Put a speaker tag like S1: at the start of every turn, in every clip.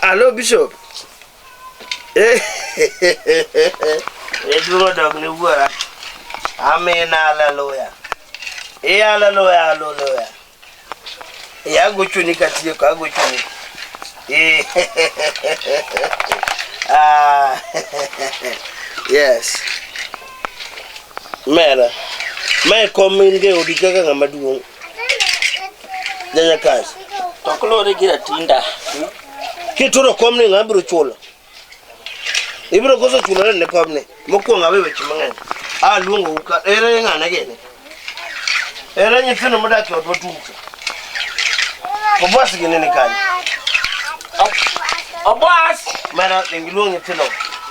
S1: Alo Bishop. Eduogo dok ne wuora. Amen, haleluya. E haleluya, haleluya. E agochoni katieko, agochoni. E ah, yes. Mera. Mae kom in go e odi kaka ng'ama duong'. Janyakach.
S2: To klore gi ratinda.
S1: Kituro komni ng'a biro chulo? Ibiro koso chulo ne komni. Mokwongo awe weche mang'eny. A luongo ka ere ng'ane gini? Ere nyithindo modak e odwa tung' cha? Obwas gini ni kanye?
S2: Obwas!
S1: Mana iluong nyithindo.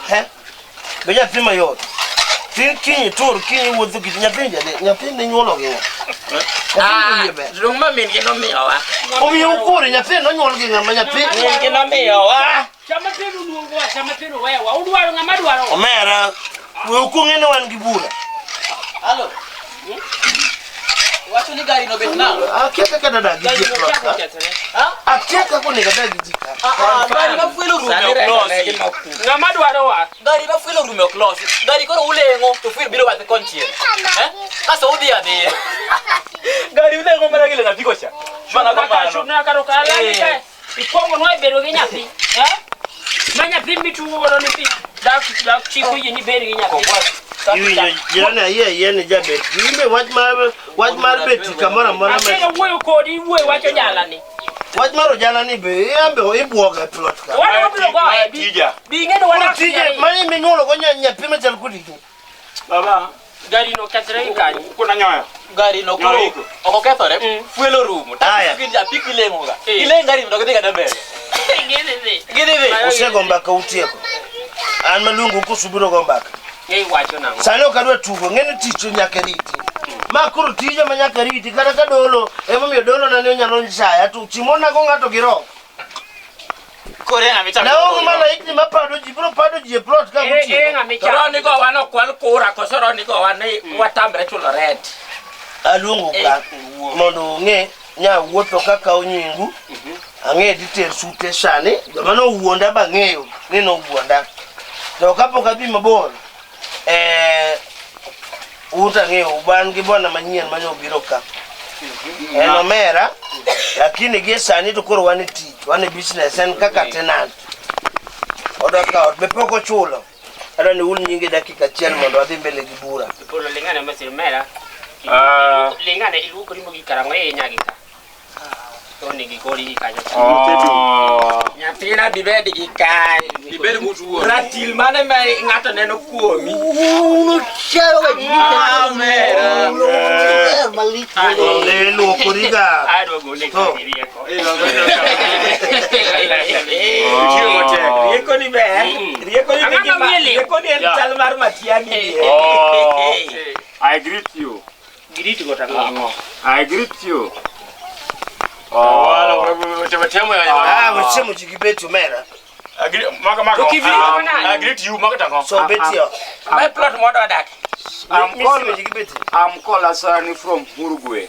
S1: He? Be nyathi mayot. Tin kiny itur kiny iwuotho kich nyathi jade nyathi ne nyuolo gi ng'a? Nyathi wiye ber.
S2: Rung ma min gi nomiyowa.
S1: Omiyo ukuri nyathi nonyuol gi ng'ama nyathi.
S2: Min gi nomiyowa.
S3: Chama penu luongowa, chama penu wewa. Udwaro ng'ama dwaro.
S1: Omera, we ukung'e ni wan gi bura.
S4: Halo. Iwacho ni gari no bet nang'o?
S1: Akia kaka dadak gi ji e plot ka. Akia kaka onego adag gi ji ka.
S4: Ah, gari ma fuel orume ok losi.
S3: Ng'ama dwarowa.
S4: Gari ma fuel orume ok losi. Gari koro uleng'o to fuel biro bathe konchiel. Eh? Kasto udhi adhiya. Gari uleng'o mana gi leng'o apiko cha. Mana kamano.
S3: Chuna karo kala ni kae. Ikwongo nwa ibedo gi nyathi. Eh? Ma nyathi mitugo godo ni bi. Dak dak chiko yie ni bed gi nyathi.
S1: Iwinjo jirani ayie ayie ni jabet. Imbe wach mar bet kamoro amora ma
S3: Asega wuoyo kodi iwuoyo wacho jala ni.
S1: Wach mar ojala ni be iambe ibwoga e plot ka.
S3: Wan wabiro goye. Bi
S5: Tija.
S3: bi ing'e ni
S1: Koro
S3: wadak
S1: tije mani minyuolo go nyathi machal kodi.
S5: Baba,
S3: Gari no kethre gi kanyo.
S5: kuna nyoyo.
S4: Gari no koro
S5: Nyoiko.
S4: ok okethore.
S3: Mm.
S4: Fuel orumo.
S1: Aya.
S4: Apiko apiko ileng'o ga.
S3: Eh.
S4: Ileng' gari mondo gidhi kata mbele.
S3: Gidhi dhi.
S4: Gidhi dhi.
S1: Usego mbaka utieko. An maluongo koso ubiro go mbaka.
S3: Iwacho nang'o?
S1: Sani ok adwa tugo, ng'e ni tich nyaka riti. Ma koro tija ma nyaka riti kata ka dolo, emomiyo dolo na ni onyalo chaya to chimona go ng'ato gi roho.
S4: Koro en ng'ama ichako.
S1: Naonge malaikni mapado ji, biro pado ji e plot ka
S3: Ere ere
S1: gotieno.
S3: ng'ama
S2: To
S3: ichamo?
S2: roni go wan ok wan kura koso roni go wan ni watamre chulo rent.
S1: Aluongo ka mondo ung'e nya wuotho kakawo nyingu. Ang'e details ute sani, joma nowuonda bang'eyo ni nowuonda. To kapok adhi mabor, un to ang'eyo wan gi bwana manyien mane obiro ka. En omera, lakini gie sani to koro wan e tich, wan e business, en kaka tenant. Odwa kawo ot, be pok ochulo. Adwa ni ul nyinge dakika achiel mondo wadhi mbele gi bura.
S3: Polo lingane masir mera.
S5: Ah.
S3: Lingane iluokori mogik karang'o ihinya gi ka. To nigi goli gi kanyo.
S5: Oh.
S2: Nyathina dibed gi kae.
S4: Ibed mutuo.
S2: Ratil mane ma ng'ato neno kuomi.
S4: Amera.
S1: Ne luokori ga.
S3: Adwa gole
S1: To.
S3: ka gi rieko.
S5: Tiyo matek.
S2: Rieko ni ber. Rieko ni
S3: Ang'o
S2: nigi ma-
S3: ma wiye liw?
S2: rieko ni en
S5: Yeah.
S2: chal mar Matiang'i.
S5: Oh. I greet you.
S3: Girit go tang'o.
S5: I greet you. Oh.
S1: Ah, wachiemo ji gi beti omera.
S5: Maka
S3: To kiviri manade?
S5: I greet you maka tango.
S1: So beti yo.
S2: Mae plot mwadwa dak.
S5: I'm
S1: Misiemo
S5: called
S1: ji gi beti.
S5: I'm called Asani from Uruguay.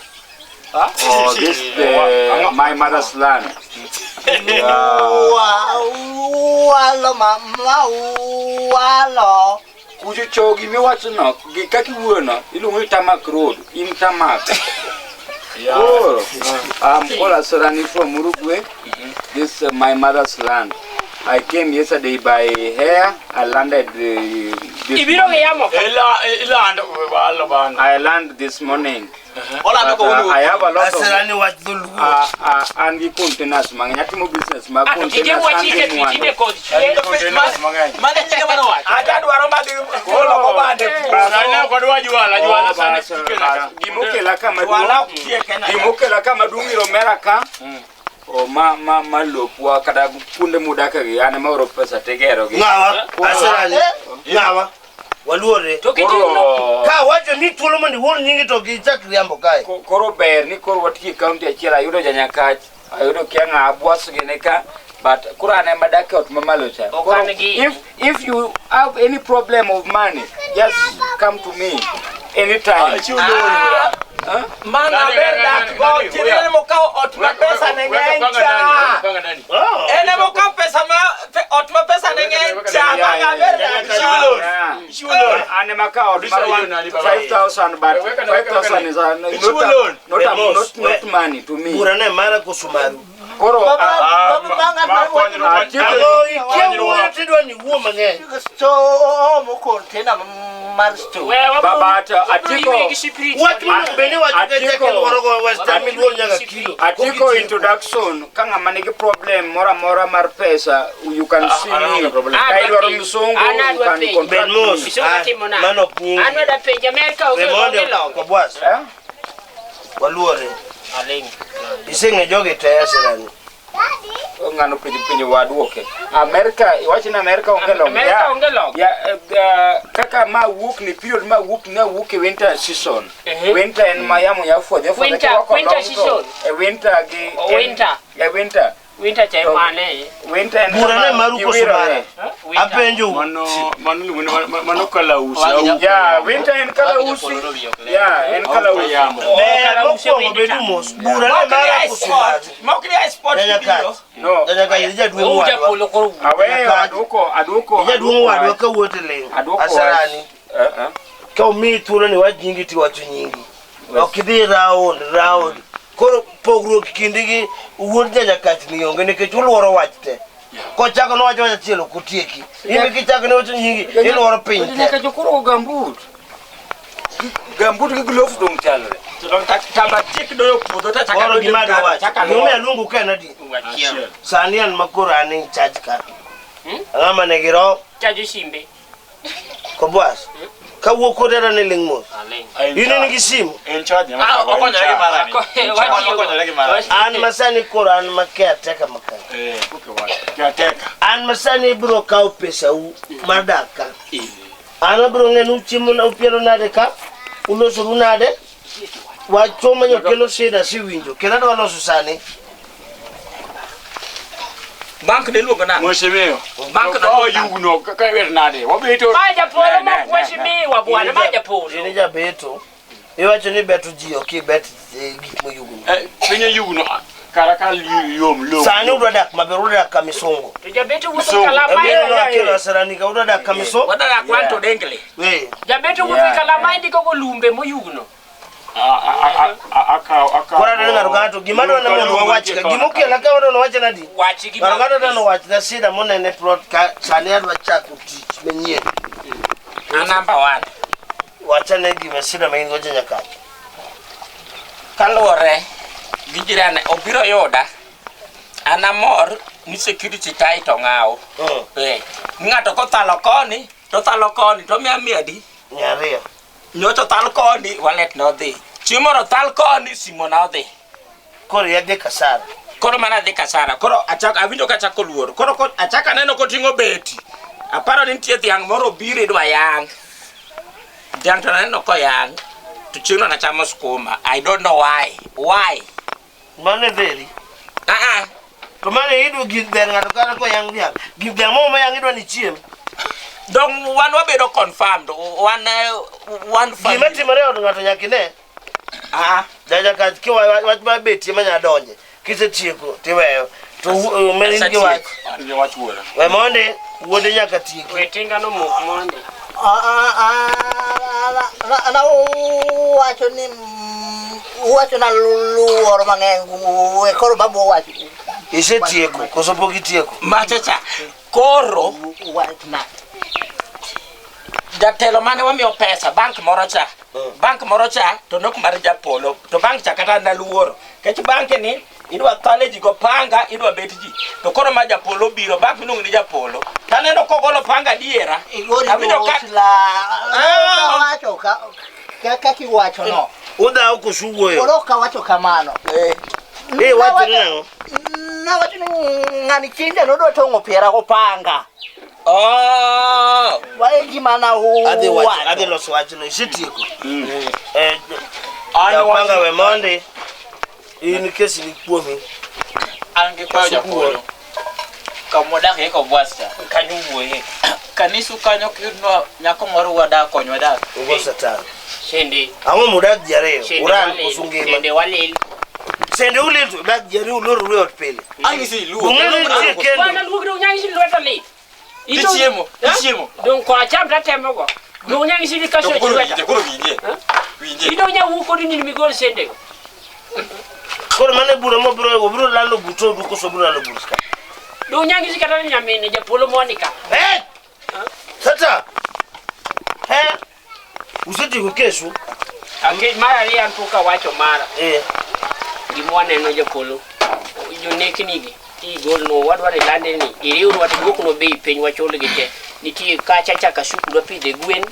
S5: Oh, this the, my mother's land.
S4: Walo mama walo.
S5: Kucho cho gimiwachono gi kaka iwuoyono iluongo ni tarmac road in tarmac. Oh, I'm called Asarani from Uruguay. This is my mother's land. I came yesterday by air. I landed this
S3: Ibiro gi yamo ka.
S5: I land this morning.
S4: Olando
S5: But, I have a lot of
S1: Aserani wach dholuo.
S5: An gi containers mang'eny. Atimo business mag
S3: Ah, to kike
S5: containers an
S3: wachike
S5: gi
S3: to itinde
S5: mwandu.
S3: koth chwe.
S4: Mane nyinge mane owacho.
S2: Aja dwaro madhi kolo kobande.
S5: Oh, bas, bas. Gimokela ka
S2: Wala
S5: maduong'
S2: ok tie Kenya.
S5: gimokela ka maduong' ir omera ka o ma ma ma lopwa kata kuonde mudake gi an ema oro pesa tigero gi.
S1: Ng'awa? Aserani. Ng'awa? Waluore.
S3: To kiting'o
S5: Koro
S1: Ka wacho ni thuolo mondo iwuon nyingi to gichak riambo kae.
S5: Koro ber ni koro watiyo e kaunti achiel ayudo janyakach ayudo kia ng'a abwaso gini ka but koro an ema dak e ot mamalo cha.
S3: Ok
S5: Koro
S3: an gi-
S5: if you have any problem of money just come to me anytime.
S2: Mana ber dak go chirene mokawo ot ma pesa ne ng'eny cha.
S1: Oh.
S2: En ema okawo pesa ma ot ma pesa ne ng'eny cha. Mana ber dak go.
S5: Yeah. An ema kawo ot mar 5,000 but 5,000 is a, not, a, not, a, not, not money to me.
S1: Bura ne mara koso maru.
S5: Koro
S1: Ang'o ikia wuoyo tidwa ni wuo mang'eny.
S6: Omo container mar store.
S5: But Atiko
S1: Wach monego bed ni wacho ka chak iluoro go West Ham iluoro nyaka kilo.
S5: Atiko introduction ka ng'ama nigi problem moro amora mar pesa you can see me. Ka idwaro msungu you can
S1: Bed
S5: contact me.
S1: mos. Ah, Mano ok nyingi.
S3: An wada penjo Amerika onge
S1: Remonde
S3: onge longe.
S1: Kobwas.
S5: Eh?
S1: Waluore. Iseng'e jogi te asirani.
S5: Ng'ano penjo penjo waduoke. Amerika iwacho ni Amerika onge long.
S3: Amerika
S5: Yeah.
S3: onge long.
S5: Yeah, kaka ma wuok ni period ma wuok ne wuok e winter season. Winter en ma yamo ya fuodhe fuodhe
S3: Winter-
S5: kirwako
S3: winter
S5: long to-
S3: season.
S5: E winter gi
S3: O winter.
S5: E winter.
S3: Winter cha mane?
S5: Winter en
S1: Bura ne
S5: kama
S1: maru koso
S5: iwirore.
S1: mara? Apenjo.
S7: Mano mano luongo ni mano kalausi.
S5: Yeah, winter en kalausi. Yeah, en kalausi.
S1: Ber mokwongo bedu mos. Bura ne mara koso maru?
S2: Mok ni a sport
S1: Nyanya
S2: biro.
S1: kach.
S5: No.
S1: Nyanya kach ijaduong'
S3: Uja
S1: wadwa.
S3: polo koro.
S5: Aweyo aduoko aduoko.
S1: Ijaduong' wadwa kawuotho e ling.
S5: Aduoko wach.
S1: Asarani.
S5: Eh, eh.
S1: Ka omiyi thuolo ni wach nyingi tiwacho nyingi. Ok idhi round round. Koro pogruok kindi gi wuod nyanyakach ni onge nikech uluoro wach te. Kochako nowacho wach achiel ok otieki. In be kichako niwacho nyingi iluoro piny te.
S5: Nyaka jokoro gambut. Gambut gi gloves dong chalre.
S2: Tabatiek doyo puodho to achako
S1: Koro
S2: adonjo
S1: gima adwa
S2: e
S1: wacho.
S2: achako
S1: Gimomiyo aluongo ka en adi? Sani an makoro an in charge ka. Ang'ama nigi roho
S3: Chajo simbe.
S1: Kobwas. Kawuok kod era ni ling' mos. In in gi simu.
S7: En charge
S4: Ah, okonyore gi marani. Okonyore gi marani.
S1: An masani koro an ma caretaker ma ka.
S7: Eh, okay wach. Caretaker.
S1: An masani ibiro kawo pesau mar dak ka. An abiro ng'e ni uchiemo na upielo nade ka, ulosoru nade. Wach manyo kelo shida siwinjo. Kendo adwa loso sani.
S2: Bank ne iluongo nang'o?
S7: Mheshimiwa.
S2: Bank
S7: Ka oyugno ka iwer nade? Wabeto.
S3: Ma japolo mok mheshimiwa bwana, ma japolo.
S1: In jabeto. Iwacho ni beto ji ok ibet gik moyugno.
S7: Eh, piny oyugno kara ka yom lom.
S1: Sani udwa dak maber, udwa dak kamisungu.
S3: To jabeto wuotho
S7: Msungu.
S3: kalama
S1: Ebiro no akelo asarani ka udwa dak kamisungu.
S2: Wadak wan to dengle.
S1: We.
S3: Jabeto wuotho kalama indiko go lumbe moyugno.
S7: Akaw akaw.
S1: Koro adwa ni ng'ato ka ng'ato gima adwa ni mondo wawach ka gima okela ka wadwa ni wach en adi?
S2: Wach gi
S1: Ng'ato ka ng'ato dwa ni owach na shida monene plot ka sani adwa chako tich manyien.
S2: A number one.
S1: Wachane gima shida ma in go Janyakach.
S2: Kaluwore gi jirani obiro yuda. An amor ni security tai to ng'aw. Eh, ng'ato kothalo koni to thalo koni to miya mia adi?
S1: Mia ariyo.
S2: Nyocha othal koni wallet nodhi. Chieng' moro othal koni simo nodhi.
S1: Koro yadhi kasara.
S2: Koro mana dhi kasara. Koro achako awinjo ka achako luor. Koro achako aneno koting'o beti. Aparo ni nitie dhiang' moro obiro idwa yang'. Dhiang' to naneno koyang'. To chieng'no nachamo skuma. I don't know why. Why?
S1: Mano e dheri.
S2: Ah ah.
S1: To mano idwa gir ber ng'ato kata koyang' dhiang'. Gir dhiang' moro mayang' idwa ni chiem.
S2: Dong wan wabedo confirmed. Wan wan
S1: Gima timore e od ng'ato nyaka ine.
S2: Ah.
S1: Janyakach ki wach mar beti ema nyalo donje. Kisetieko tiweyo. To meri in gi wach.
S7: An gi wach wuora.
S1: We mondi wuode nyaka tieki.
S3: We tinga no mok mondi.
S6: Na wacho ni wacho na luoro mang'eny we koro babu wacho.
S1: Isetieko koso pok itieko?
S2: Macha cha. Koro
S6: Wachna.
S2: jatelo mane wamiyo pesa bank moro cha. Bank moro cha to nok mar japolo. To bank cha kata naluoro. Kech bank ni idwa thale ji go panga idwa bet ji. To koro ma japolo biro bank miluongo ni japolo. Taneno kogolo panga diera.
S6: Igori
S2: Awinjo ka
S6: la wacho ka kaka iwacho no.
S1: Udhawo koso uwuoyo?
S6: Koro ok awacho kamano.
S1: Eh, wacho ni nang'o?
S6: Nawacho ni ng'ani chinde nodwa tong'o piera go panga.
S2: Oh.
S6: Wae gima na
S1: Adhi wacho,
S6: wacho.
S1: adhi loso wachno, isetieko. Eh, japanga we mondi. In kesi ni kuomi.
S4: An gi kwayo japolo. Kamwadak e kobwas cha.
S3: Kanyo wuoye.
S4: Kanisu kanyo kiyudnwa nyako moro wadak konywa dak.
S1: Ugo satan.
S3: Sende.
S1: Ang'o mudak ji ariyo?
S3: Sende
S1: Uran
S3: walil.
S1: koso ngima?
S3: Sende walil.
S1: Sende ulil to udak ji ariyo uloruru e ot pile.
S4: Ang'isi iluo.
S1: Ung'e ni nitie kendo.
S3: Bwana luok dong nyang'isi lweta lit.
S4: Ichiemo, ichiemo.
S3: Dong koracham tatemo go. Dong nyang'isi ni
S4: To
S3: kaso
S4: koro
S3: lweta.
S4: winje, koro winje. Winje.
S3: Ido nya wuok kodi ni migol sende go.
S1: Koro mano e bura mobiro obiro lando but odu koso obiro lando but ka.
S3: Dong nyang'isi kata ni nyamine japolo Monica.
S1: Eh! Sata! Eh! Usetieko kesu?
S3: Akech mar ariyo an pok awacho mara.
S1: Eh.
S3: Gima waneno japolo. Jonekni gi igolno wadwaro ilande ni iriwnwa to duoknwa bei piny wachulgi te. Nitie kacha cha kasuku dwa pidhe gwen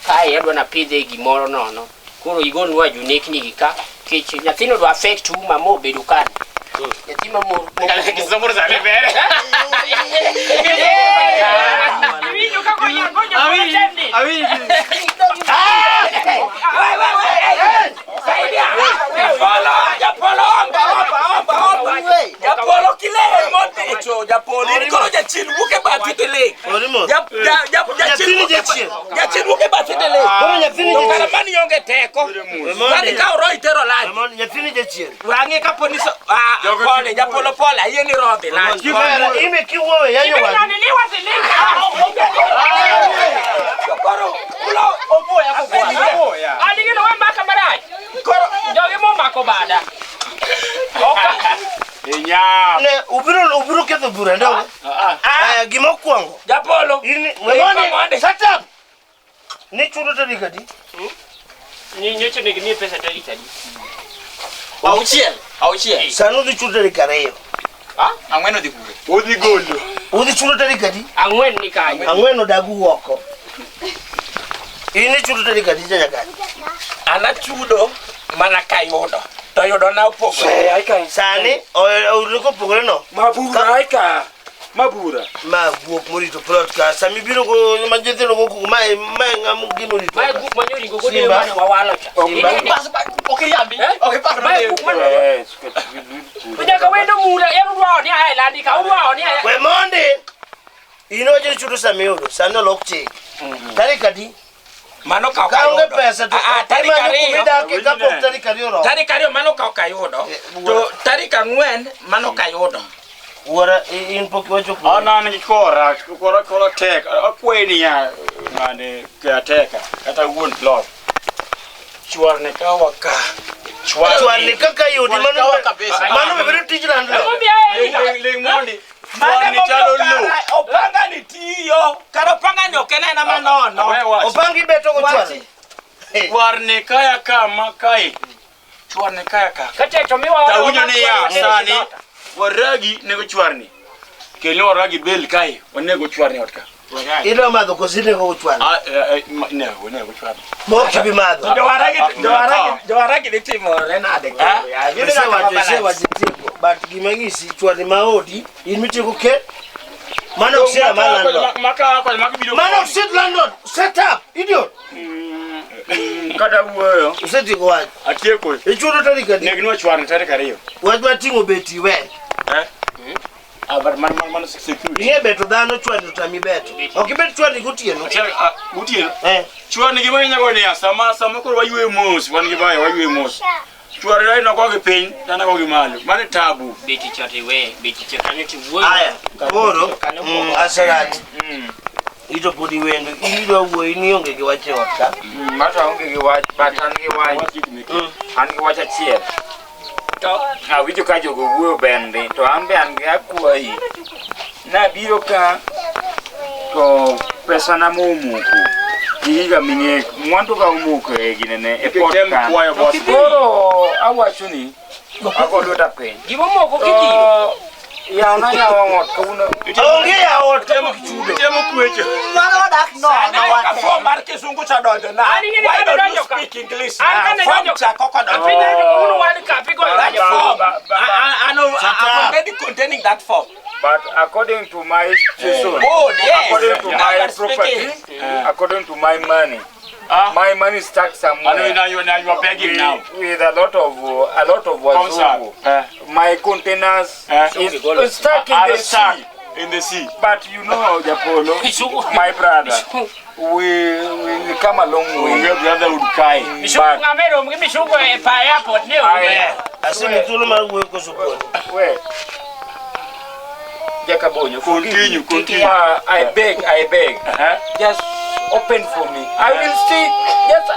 S3: kae adwa napidhe gimoro nono. Koro igolnwa jonekni gi ka kech nyathino dwa affect uma mobedo kani. Nyathi ma mor.
S7: Kisomoro sani bere.
S3: Iwinjo kaka onyango japolo temni.
S2: Japolo, Japolo, omba, omba, omba, omba. Japolo kileo moticho, Japolo. In koro jachien wuok e bathi to ling.
S1: Orimo.
S2: Jachien
S1: Nyathini
S2: wuok e
S1: jachien.
S2: jachien wuok e bathi to ling.
S1: Koro nyathini
S2: To kara
S1: jachien.
S2: mani onge teko. Mani ka oro itero lach.
S1: Ramon, nyathini jachien.
S2: Wang'e kapo ni so, ah, pole, Japolo pole, ayie ni rodhi lach.
S1: Kimera, ime kiwuowe yanyo wadu.
S3: Ng'ani liwa silinga.
S2: Koro, kulo, oboya koboya.
S3: Adigino we maka marach.
S2: Koro,
S3: Jogi momako bada. Oka.
S7: Inya.
S1: Ne, ubiro ubiro ketho bura ndogo. Aya, gima okwongo.
S2: Japolo.
S1: In
S2: Mondi.
S1: Mondi, shut up. Ni chudo tarik adi?
S3: Ni nyocha nigi miye pesa tarik adi?
S4: Auchiel, auchiel.
S1: Sani udhi chudo tarik ariyo.
S4: Ang'wen odhi kure.
S7: Udhi golo.
S1: Udhi chudo tarik adi?
S3: Ang'wen ni kanyo.
S1: Ang'wen odagu oko. In ichudo tarik adi janyakani?
S2: An achudo mana kayudo. To yudo na opogore.
S1: Sani oyudre kopogore no.
S5: Mabura aika. Mabura.
S1: Ma guok morito plot ka. Sami biro go ma nyithindo go kuku mae mae ng'am gino rito.
S3: Mae guk manyori go
S1: Simba.
S3: godeyo mane wawalo cha.
S1: Simba.
S4: Bas, ok iriambi. Ok ipar
S3: Mae guk mane.
S5: Eh,
S3: To nyaka wendo mula en udwaro ni ae landi ka udwaro ni ae.
S1: We mondi. In owacho ni chudo sama iyudo. Sani olok chik. Tarik adi?
S2: Mano ka ok
S1: Ka onge
S2: ayudo.
S1: pesa to
S2: Ah, ah, tarik
S1: imanyo
S2: ariyo.
S1: kumidake kapok tarik ariyo oromo.
S2: Tarik ariyo mano ka ok ayudo.
S1: Eh,
S2: To tarik ang'wen mano ka ayudo.
S1: Wuora in pok iwacho kuom.
S7: An an gi kora, kora kora tek. Akwayi niya ng'ane caretaker kata wuon plot. Chwarne kawa ka.
S1: Chwarni kaka yudi
S4: Chwarni
S1: mano
S4: kawa kabisa.
S1: mano be bedo tij landlord.
S3: Emomiyo ae
S7: Ling
S3: ila.
S7: ling ling mondi.
S2: Mano
S7: Chwarni chalo
S2: emomiyo
S7: lo.
S2: kara opanga ni tiyo. Kara opanga ni ok en aena manono.
S7: Awe wach.
S1: Opangi beto go chwarni.
S7: Chwarni kaya ka ma kae. Chwarni kaya ka.
S3: Kate to miwa
S7: Tawinjo niya sani waragi nego chwarni. Kelni waragi bel kae wanego chwarni ot ka.
S1: Idwa madho koso inego go chwarni?
S7: Ah, eh, eh, ne, onego chwarni.
S1: Mok ibi madho.
S2: Jowaragi
S7: Ah,
S2: jowaragi dhi timore nade kendo ya. Gin kaka
S1: Isewacho
S2: mabalance.
S1: isewacho itieko. But gima ng'isi chwarni ma odi in mitieko ke. Mano ok sira mar landlord.
S7: Maka kod maka biro.
S1: Mano ok sit landlord. Set up idiot.
S5: Kada wuoyo.
S1: Usetieko wach.
S7: Atieko.
S1: Ichudo tarik adi?
S7: Negnwa chwarni tarik ariyo.
S1: Wach mar ting'o beti we.
S7: Eh? Ah, but man man man security.
S1: Ing'e beto dhano chwarni to tami beto. Ok ibet chwarni gotieno.
S7: Achiel, ah, gotieno.
S1: Eh.
S7: Chwarni gima inyalo niya sama sama koro wayueyo mos wan gi bayo wayueyo mos. Chwarni aneno kogi piny to aneno kogi malo. Mano e tabu.
S3: Beti cha to iwe, beti cha kanyo to iwuoyo.
S1: Aya, koro
S3: Kanyo kuom-
S1: Asarati. Ito pod iwendo, in idwa wuoyi ni ionge gi wach e ot ka.
S5: Mata onge gi wach, but an gi wach.
S7: Wach gik meke.
S5: An gi wach achiel.
S3: To
S5: Awinjo ka jogo wuoyo bende, to an be an gi akwayi. Nabiro ka to pesana momoko. Gi higa ming'e, mwandu ga omoko e ginene e pot
S7: Tem
S5: ka.
S7: kwayo boss.
S5: Koro awacho ni ago lweta piny.
S3: gimomoko kidhiro.
S5: To yawna yawa ot kawuono.
S1: Onge ya ot ka
S7: Temo
S1: pok ichudo.
S7: temo kwecho.
S6: Mano wadak nono
S2: Sani ka
S6: wate.
S2: form mar kisungu cha donjo na.
S3: An ing'e ni
S2: Why
S3: kane
S2: don't you
S3: donjo ka.
S2: speak English
S3: An
S2: now?
S3: kane
S2: Form
S3: donjo-
S2: cha koko donjo.
S3: Apinyo ni kawuono wan ka pigo
S2: That
S3: kanyo.
S2: form. I know, I'm already containing that form.
S5: But according to my season,
S2: Oh, yes.
S5: according to
S2: Now
S5: my
S2: you are speaking.
S5: property, according to my money,
S7: Ah.
S5: my money is stuck
S7: I know
S5: somewhere.
S7: now you are begging now.
S5: With a lot of
S7: Come, sir.
S5: wazungu. My containers
S7: Eh.
S5: is stuck in
S7: Are
S5: the
S7: stuck.
S5: sea.
S7: In the sea.
S5: But you know, Japolo, my brother, we come a long way.
S7: Onge brotherhood kae.
S3: Mishungu ng'ame rom gi mishungu e pa airport ne onge.
S1: Asemi thuolo mar wuoyo koso koni.
S5: We. Jakabonyo,
S7: Continue, continue.
S5: I beg, I beg. Just open for me. I will see just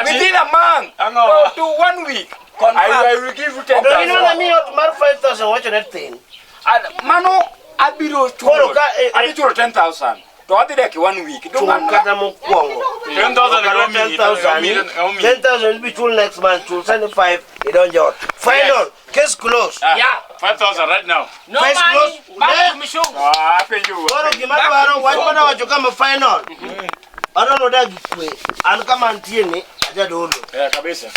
S5: within a month
S7: Ang'o?
S5: or to 1 week.
S2: Confirm.
S5: I will give you
S1: To inona
S5: 10,000.
S1: mi ot mar 5,000 wacho ne thin.
S5: And Mano, abiro
S1: Koro
S5: chulo.
S1: ka
S5: Abiro chulo 10,000. To adhi dak 1 week.
S1: chul
S5: Don't
S1: kata mokwongo.
S7: 10,000
S1: Kata
S7: omiyi,
S1: 10,000.
S7: omiyi.
S1: 10,000 ibi chul next month, chul sani 5 idonjo ot. Final, case closed.
S7: Ah,
S3: Yeah.
S7: 5,000 right now.
S3: No
S1: First
S3: money,
S1: close.
S3: back
S1: Ne.
S3: to mishungu.
S5: Ah, penjo.
S1: Koro gima dwaro wach mana wacho kama final. Adwaro nodag gi kwe. An kama antie ni ajadolo.
S7: Eh, kabisa.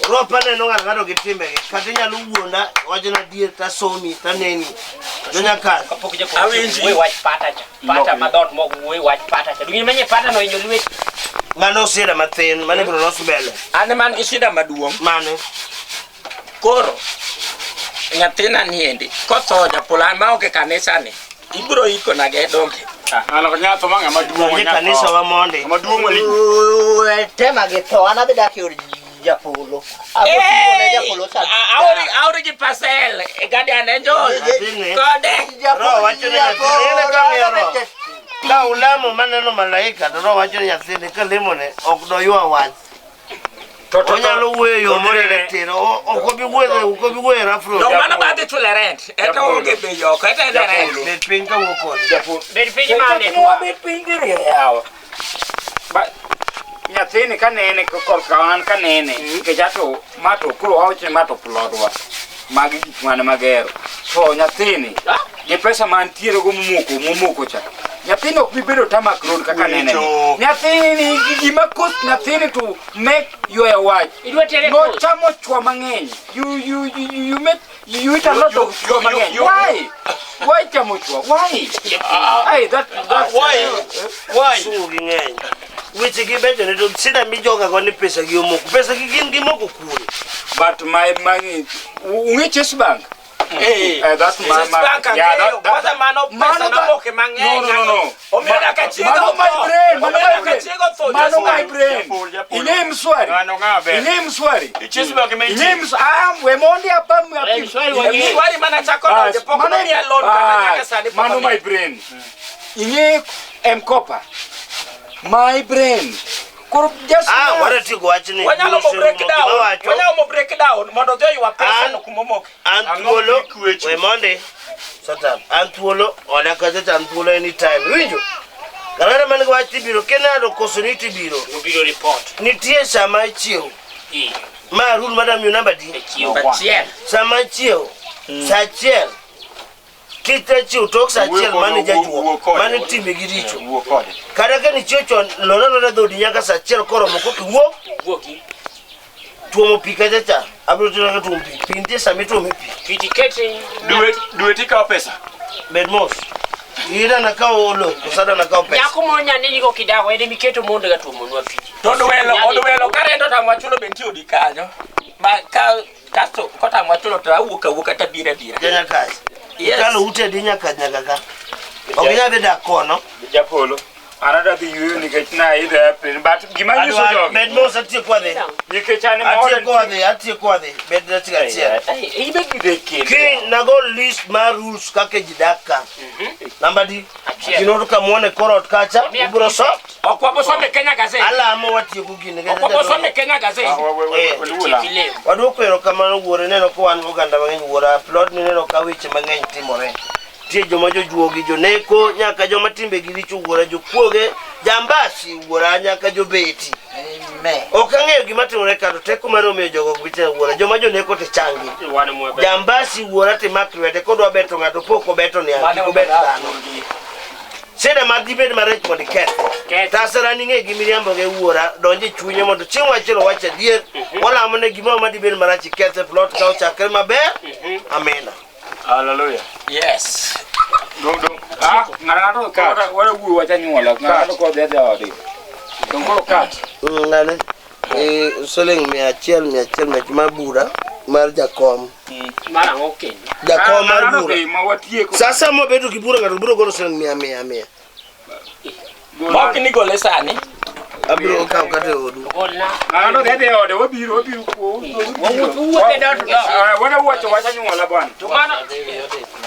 S1: Ropa neno ng'ato ng'ato gi timbegi. Kata inyalo wuonda wachona adier tasomi taneni. Jonyakasi.
S3: Kapok japolo wuoyo wach pata cha. Pata ma dhoot mok wuoyo wach pata cha. Dung'in manye pata no hinyo lweti.
S1: Mano sida mathin, mano ibiro los mbele.
S2: An man gi shida maduong'.
S1: Mane?
S2: Koro nyathina niendi kotho japolo an maonge kanisa ni ibiro ikonage donge.
S7: Ng'ano ok nyal tho ma ng'ama duong'
S1: Donje
S7: nyal tho.
S1: kanisa wa mondi.
S7: Ng'ama duong' malich.
S6: Tema gi tho, an adhi dak e od Japolo. Abiro ting'o ne Japolo sa.
S2: Aori gi parcel e Guardian Angel.
S1: Nyathini.
S2: Kode.
S1: Roho wacho ne nyathini, ine ka miyo roho. Ka ulamo maneno malaika to roho wacho ne nyathini kalemone ok doywa wach. Onyalo wuoyo e yo moriere tir. Ok obi wuoyo, ok obi wuoyo e rough road.
S2: Dong mano badhi chule rent. Eta onge bei oko, eta en e rent.
S1: Bed piny kawuok kode.
S3: Bed piny mane.
S5: Wabet piny diriyo yawa. Ba nyathini kanene korka an kanene nikech ato ma to koro wawacho ni ma to plodwa magi gik mane magero to nyathini gi pesa mantiere go momoko cha nyathini ok bi bedo tamak road kaka nene ni.
S7: Wecho.
S5: Nyathini gima cost nyathini to make your wach
S3: Idwa tere coast.
S5: nochamo chwa mang'eny you make you eat a lot of chwa mang'eny why chamo chwa why Hey, that
S7: Why?
S1: Sungu gi ng'eny. Weche gi becho ne to sida mijoga go ni pesa gi omoko. Pesa gi gin gimoko kure.
S5: But my ung'e Chase Bank?
S2: Eh.
S5: That's my,
S2: Chase
S5: my
S2: Bank
S5: yeah,
S2: ang'eyo. Kwanza mano pesa
S5: Mano that-
S2: nomoke mang'eny.
S5: No.
S2: Omiyo nyaka chiego
S5: Mano my
S2: tho.
S5: brain, mano
S2: Omiyo
S5: my
S2: nyaka
S5: brain.
S2: chiego tho.
S5: Mano
S2: Chase
S5: my
S2: Bank.
S5: brain.
S7: Japur, japur.
S5: Ing'e Mshwari?
S7: Ng'ano ng'a ber.
S5: Ing'e Mshwari?
S7: Chase Bank ema
S5: Ing'e
S7: intie.
S5: Mshwari? Ah, we mondi apa
S3: Eh, Mshwari wang'eyo.
S2: Mshwari mana chako donjo, pok nomiya loan kata nyaka sani pok
S5: Mano
S2: omiya.
S5: my brain. Ing'e M-Kopa? My brain. Koro just
S1: Ah, waratieko wachni.
S2: Wanyalo mo break
S1: Gima
S2: down.
S1: wacho,
S2: Wanyalo mo break down mondo odhi oywa pesa
S1: An-
S2: no kumomoke.
S1: An
S7: Ang'o
S1: thuolo,
S7: mikwecho?
S1: we mondi. Shut up. An thuolo, oda kacha cha an thuolo anytime. Iwinjo? Kata man gi wach tibiro, kinado koso ni tibiro.
S3: Obiro report.
S1: Nitie sama ichiew.
S3: Eh,
S1: Ma rule madam yu namba di.
S3: e chiew.
S2: Achiel.
S1: Sama ichiew, sa achiel. Kik achiew tok sa achiel
S7: Wuo
S1: mane
S7: kode, wuo- wuo
S1: jajuok,
S7: kode.
S1: mane timbe gi richo.
S7: Wuo kode.
S1: Kata ka nichiew chon, lor alora dhoodi nyaka sa achiel koromo koka iwuok,
S3: Wuoki.
S1: tuomo pi kacha cha. Abiro timo kaka tuomo pi. Pi nitie sama ituome pi.
S3: Kiti keti.
S7: Dwe tikawo pesa.
S1: Bed mos. Ida nakawo olo, koso ada nakawo pesa.
S3: Nyako moro nyane nigo kidago ene miketo mondo ga tuomonwa pi.
S2: To odwelo karento tamwa chulo be nitie odi kanyo. Ma ka kasto kotamwa chulo to awuok awuoka tabiro abira.
S1: Janyakasi.
S2: Yes.
S1: Ikalo ute adi nyaka nyaka ka. Ok inyal dhi dak kono.
S5: Japolo. An adwa dhi yueyo nikech naidho airplane but gima nyiso
S1: Adwa
S5: jogi
S1: bed mos atieko wadhi.
S5: nikech an ema
S1: Atieko wadhi, atieko wadhi. Bed dakika achiel.
S5: Ibe gide kendo.
S1: Kiny nago list mar rules kaka ji dak ka. Namba di.
S3: Achiel.
S1: Ginoto kamuone kor ot kacha, ibiro so.
S2: Ok wabosome Kenya Gazette.
S1: Alamo watieko gini.
S2: Ok wabosome Kenya Gazette.
S3: Kilem.
S1: Waduoko erokamano wuore neno ka wan oganda mang'eny wuora plot ni neno ka weche mang'eny timore. Nitie joma jojuogi, joneko, nyaka joma timbegi richo wuora, jokuoge, jambasi wuora, nyaka jobeti.
S6: Amen.
S1: Ok ang'eyo gima timore ka to teko mar omiyo jogo ok bi timo wuora. Joma joneko to changi.
S3: Wan mwaber.
S1: Jambasi wuora timak lwete kodwa beto ng'ato pok obeto niang' kik obet dhano. Sida mar dibed marach mondo ikethe.
S3: Kethe.
S1: Tasara ning'e gi miriambo ge wuora donj e chunye mondo chieng' machielo wach adier. Walamo ne gimoro ma dibed marach ikethe plot ka ochakre maber. Amina.
S7: Hallelujah.
S2: Yes.
S7: Dong dong.
S5: Ah, ng'ato ng'ato wara wuoyo wach anyuola ng'ato kodhi adhi ode. Dong koro cut.
S1: Ng'ane siling 100 100 100 mar bura mar jakom.
S3: Mar ang'o kendo?
S1: Jakom mar
S7: Ng'ano
S1: bura.
S7: dhi ma watieko.
S1: Sasa mobedo gi bura ng'ato biro golo siling mia mia mia.
S2: Mok ni gole sani.
S1: Abiro kawo kata e odu.
S3: Golna.
S7: Ng'ano dhi adhi e ode wabiro wabiro
S3: Wawuoth wuoth e dot dot.
S7: Wana wuocho wach anyuola bwana.
S2: To mano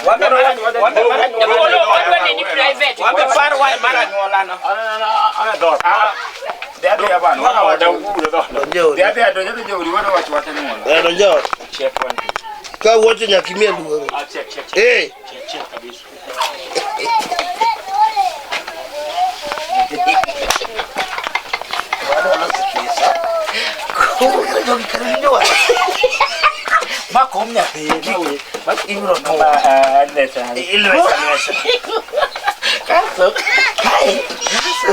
S2: wabe mar wabe mar anyuola.
S3: Japolo wadwa neni private.
S2: Wabe par wa mar anyuola no.
S7: Ana dot. Dhi adhiya bwana. Wana wacha wuoyo dot.
S1: Donj e odi.
S7: Dhi adhiya donj adhiya odi wana wacho wach anyuola.
S1: Eh, donj e ot.
S7: Check one two.
S1: Ka wuocho nyaka imiya luoro.
S7: Ah, check check check.
S1: Eh,
S7: Check check kabisa.
S1: wadwa loso pesa. Koro jogi kare winjo wach.
S5: Ma kom nyathi. Ma we.
S1: Ibiro tuo.
S5: Ma lesa.
S1: Ilwesa lwesa.
S5: Kaso.
S1: Kae,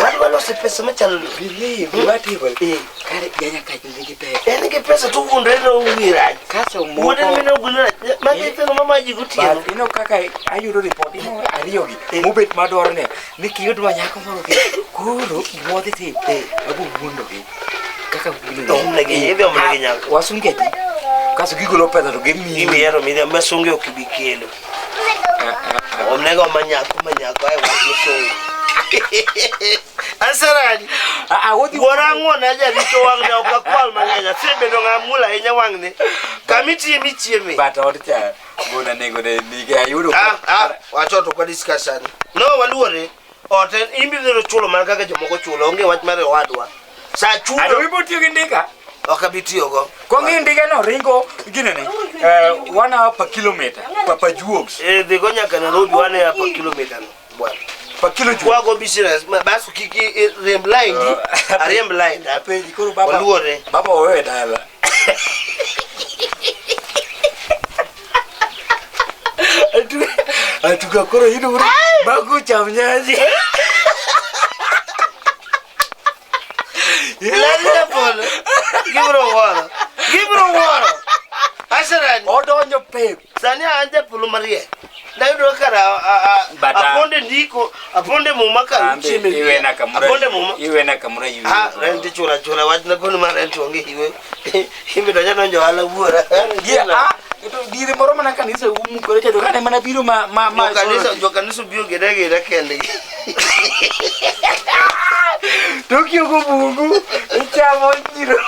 S1: wadwa loso pesa machalo
S5: Believe gima timore.
S1: Eh.
S5: Kare janya ka nigi pesa.
S1: En gi pesa to wuondre ne owuoyi rach.
S5: Kaso
S1: Wuonde
S5: moko.
S1: mine ogwelo rach. Magi nyithindo ma maji gotieno.
S5: But ino kaka ayudo ripot ino ariyo gi mobet madwaro ne ni kiyudwa nyako moro gi koro gima wadhi timo wabo wuondogi kaka wuondo
S1: Omnegi, idhi omnegi nyako.
S5: wasunge ji kaso gigolo pesa to gimiyi
S1: Gimiye to midhi masunge ok ibi kelo. Omnego ma nyako ma nyako ai wach misungu. Asarani. Wuora ng'wona jaricho wang'ni ok akwal mang'eny. Asebedo ng'ama muol ahinya wang'ni. Kama itiye michieme.
S5: but od cha gona nengo ne nige ayudo
S1: Ah, ah, wacho to kwa discuss sani. No, waluore. Ot en in biro chulo mana kaka jomoko chulo. Onge wach mar owadwa. Sa
S5: ado
S1: chulo
S5: ibo tiyo gi ndika
S1: ok abi tiyogo.
S5: kong'i ndika no ringo ginene 1 hour per kilometer per juogs
S1: Eh, dhigo nyaka Nairobi wane hapa kilomita no. Bwana.
S5: per kilo juogs
S1: Kwago business, bas kik riemb line di. Ariemb line.
S5: apenji koro baba
S1: Waluore.
S5: baba owewe dala Atuga koro yudo uru bago cham nyasi.
S1: Lari japolo. Gibiro wuoro. Gibiro wuoro. Asarani.
S5: Odonjo pep.
S1: Sani an japolo mariek. Nayudo kara
S5: But,
S1: aponde ndiko, aponde muma ka chieme.
S5: Iwena kamoro.
S1: Aponde muma.
S5: Iwena kamoro yudo.
S1: Ah, rent ichulo achula wachna kono mar rent onge iwe. Imbe donjo donjo ohala wuora.
S5: Yeah, ah, to diere moro mana kanisa umukore cha to kane mana biro ma
S1: Jokanisa jokanisa biro geda geda kendgi.
S5: To kiyogo bungu ichamo nyiro.